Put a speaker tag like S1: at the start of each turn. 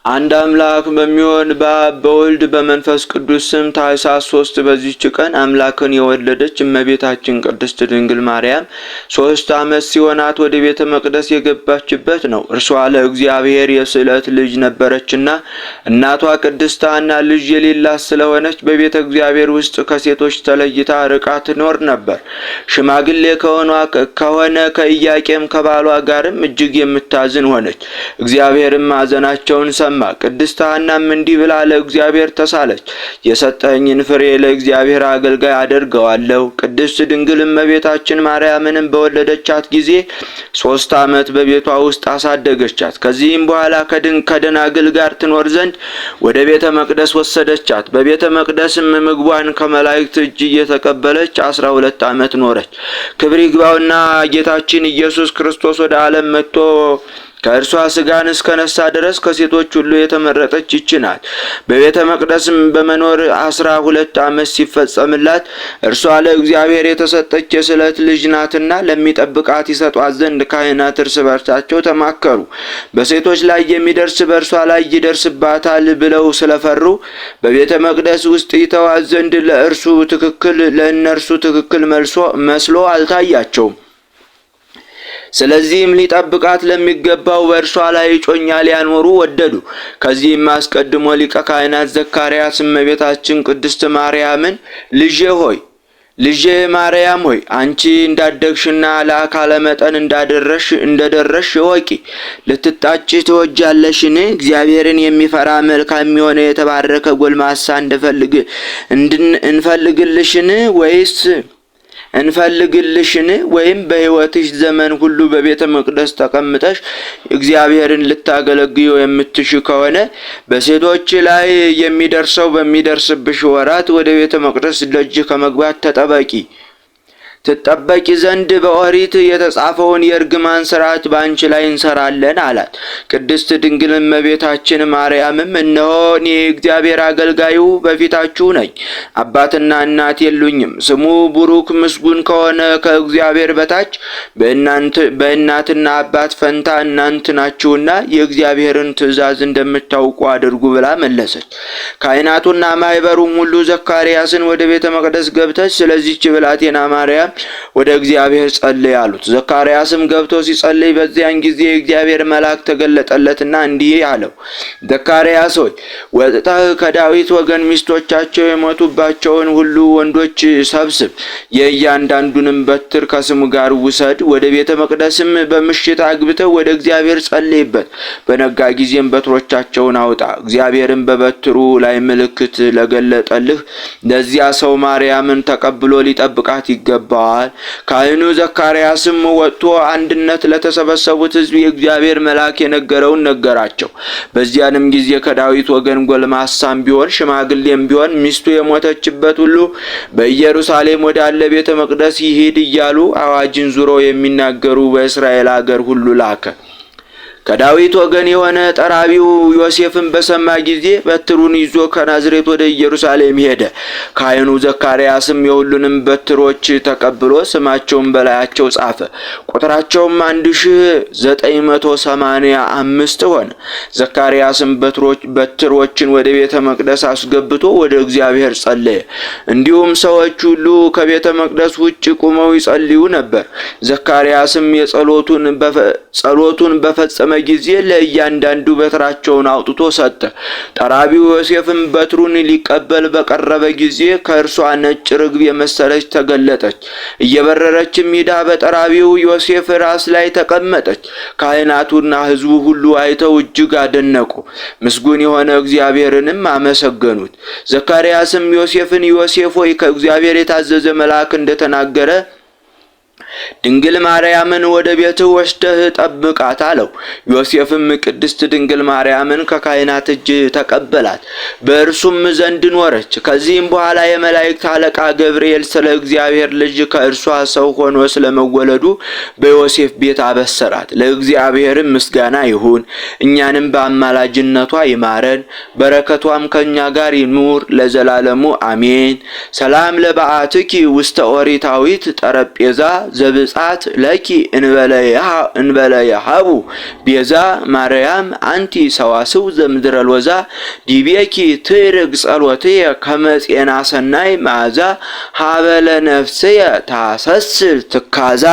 S1: አንድ አምላክ በሚሆን በአብ በወልድ በመንፈስ ቅዱስ ስም ታኅሳስ 3 በዚህች ቀን አምላክን የወለደች እመቤታችን ቅድስት ድንግል ማርያም 3 ዓመት ሲሆናት ወደ ቤተ መቅደስ የገባችበት ነው። እርሷ ለእግዚአብሔር የስዕለት ልጅ ነበረችና እናቷ ቅድስት ሐና ልጅ የሌላት ስለሆነች በቤተ እግዚአብሔር ውስጥ ከሴቶች ተለይታ ርቃ ትኖር ነበር። ሽማግሌ ከሆነ ከኢያቄም ከባሏ ጋርም እጅግ የምታዝን ሆነች። እግዚአብሔርም ሐዘናቸውን ሰማ። ቅድስት ሐናም እንዲህ ብላ ለእግዚአብሔር ተሳለች። የሰጠኸኝን ፍሬ ለእግዚአብሔር አገልጋይ አደርገዋለሁ። ቅድስት ድንግል እመቤታችን ማርያምንም በወለደቻት ጊዜ 3 ዓመት በቤቷ ውስጥ አሳደገቻት። ከዚህም በኋላ ከደናግል ጋር ትኖር ዘንድ ወደ ቤተ መቅደስ ወሰደቻት። በቤተ መቅደስም ምግቧን ከመላእክት እጅ እየተቀበለች 12 ዓመት ኖረች። ክብር ይግባውና ጌታችን ኢየሱስ ክርስቶስ ወደ ዓለም መጥቶ ከእርሷ ስጋን እስከነሳ ድረስ ከሴቶች ሁሉ የተመረጠች ይህች ናት። በቤተ መቅደስም በመኖር 12 ዓመት ሲፈጸምላት እርሷ ለእግዚአብሔር የተሰጠች የስዕለት ልጅ ናትና ለሚጠብቃት ይሰጧት ዘንድ ካህናት እርስ በርሳቸው ተማከሩ። በሴቶች ላይ የሚደርስ በእርሷ ላይ ይደርስባታል ብለው ስለፈሩ በቤተ መቅደስ ውስጥ ይተዋት ዘንድ ለእነርሱ ትክክል መስሎ አልታያቸውም። ስለዚህም ሊጠብቃት ለሚገባው በእርሷ ላይ እጮኛ ሊያኖሩ ወደዱ። ከዚህም አስቀድሞ ሊቀ ካህናት ዘካርያስ እመቤታችን ቅድስት ማርያምን ልጄ ማርያም ሆይ፣ አንቺ እንዳደግሽና ለአካለ መጠን እንደደረሽ እወቂ። ልትታጪ ትወጃለሽን? እግዚአብሔርን የሚፈራ መልካም የሆነ የተባረከ ጎልማሳ እንፈልግልሽን ወይስ እንፈልግልሽን ወይም በሕይወትሽ ዘመን ሁሉ በቤተ መቅደስ ተቀምጠሽ እግዚአብሔርን ልታገለግዪ የምትሺ ከሆነ በሴቶች ላይ የሚደርሰው በሚደርስብሽ ወራት ወደ ቤተ መቅደስ ደጅ ከመግባት ተጠበቂ ትጠበቂ ዘንድ በኦሪት የተጻፈውን የእርግማን ሥርዓት በአንቺ ላይ እንሰራለን አላት። ቅድስት ድንግል እመቤታችን ማርያምም እነሆ እኔ የእግዚአብሔር አገልጋዩ በፊታችሁ ነኝ፣ አባትና እናት የሉኝም። ስሙ ቡሩክ ምስጉን ከሆነ ከእግዚአብሔር በታች በእናትና አባት ፈንታ እናንት ናችሁና የእግዚአብሔርን ትእዛዝ እንደምታውቁ አድርጉ ብላ መለሰች። ካህናቱና ማኅበሩም ሁሉ ዘካርያስን ወደ ቤተ መቅደስ ገብተህ ስለዚህች ብላቴና ማርያም ወደ እግዚአብሔር ጸልይ አሉት። ዘካርያስም ገብቶ ሲጸልይ በዚያን ጊዜ የእግዚአብሔር መልአክ ተገለጠለትና እንዲህ አለው፣ ዘካርያስ ሆይ፣ ወጥተህ ከዳዊት ወገን ሚስቶቻቸው የሞቱባቸውን ሁሉ ወንዶች ሰብስብ፣ የእያንዳንዱንም በትር ከስሙ ጋር ውሰድ። ወደ ቤተ መቅደስም በምሽት አግብተህ ወደ እግዚአብሔር ጸልይበት። በነጋ ጊዜም በትሮቻቸውን አውጣ። እግዚአብሔርም በበትሩ ላይ ምልክት ለገለጠልህ ለዚያ ሰው ማርያምን ተቀብሎ ሊጠብቃት ይገባዋል። ካህኑ ዘካርያስም ወጥቶ አንድነት ለተሰበሰቡት ሕዝብ የእግዚአብሔር መልአክ የነገረውን ነገራቸው። በዚያንም ጊዜ ከዳዊት ወገን ጎልማሳም ቢሆን ሽማግሌም ቢሆን ሚስቱ የሞተችበት ሁሉ በኢየሩሳሌም ወዳለ ቤተ መቅደስ ይሂድ እያሉ አዋጅን ዙሮ የሚናገሩ በእስራኤል አገር ሁሉ ላከ። ከዳዊት ወገን የሆነ ጠራቢው ዮሴፍም በሰማ ጊዜ በትሩን ይዞ ከናዝሬት ወደ ኢየሩሳሌም ሄደ። ካህኑ ዘካርያስም የሁሉንም በትሮች ተቀብሎ ስማቸውን በላያቸው ጻፈ። ቁጥራቸውም 1985 ሆነ። ዘካርያስም በትሮችን ወደ ቤተ መቅደስ አስገብቶ ወደ እግዚአብሔር ጸለየ። እንዲሁም ሰዎች ሁሉ ከቤተ መቅደስ ውጭ ቆመው ይጸልዩ ነበር። ዘካርያስም ጸሎቱን በፈጸመ ጊዜ ለእያንዳንዱ በትራቸውን አውጥቶ ሰጠ። ጠራቢው ዮሴፍም በትሩን ሊቀበል በቀረበ ጊዜ ከእርሷ ነጭ ርግብ የመሰለች ተገለጠች። እየበረረችም ሂዳ በጠራቢው ዮሴፍ ራስ ላይ ተቀመጠች። ካህናቱና ሕዝቡ ሁሉ አይተው እጅግ አደነቁ። ምስጉን የሆነ እግዚአብሔርንም አመሰገኑት። ዘካርያስም ዮሴፍን፣ ዮሴፍ ሆይ፣ ከእግዚአብሔር የታዘዘ መልአክ እንደተናገረ ድንግል ማርያምን ወደ ቤትህ ወስደህ ጠብቃት አለው። ዮሴፍም ቅድስት ድንግል ማርያምን ከካህናት እጅ ተቀበላት፣ በእርሱም ዘንድ ኖረች። ከዚህም በኋላ የመላእክት አለቃ ገብርኤል ስለ እግዚአብሔር ልጅ ከእርሷ ሰው ሆኖ ስለመወለዱ በዮሴፍ ቤት አበሰራት። ለእግዚአብሔርም ምስጋና ይሁን፣ እኛንም በአማላጅነቷ ይማረን፣ በረከቷም ከእኛ ጋር ይኑር ለዘላለሙ አሜን። ሰላም ለበዓትኪ ውስተ ኦሪታዊት ጠረጴዛ ዘብጻት ለኪ እንበለ የሃቡ ቤዛ ማርያም አንቲ ሰዋስው ዘምድረ ሎዛ ዲቤኪ ትርግ ጸሎትየ ከመ ጼና ሰናይ መዓዛ ሀበለ ነፍስየ ታሰስል ትካዛ።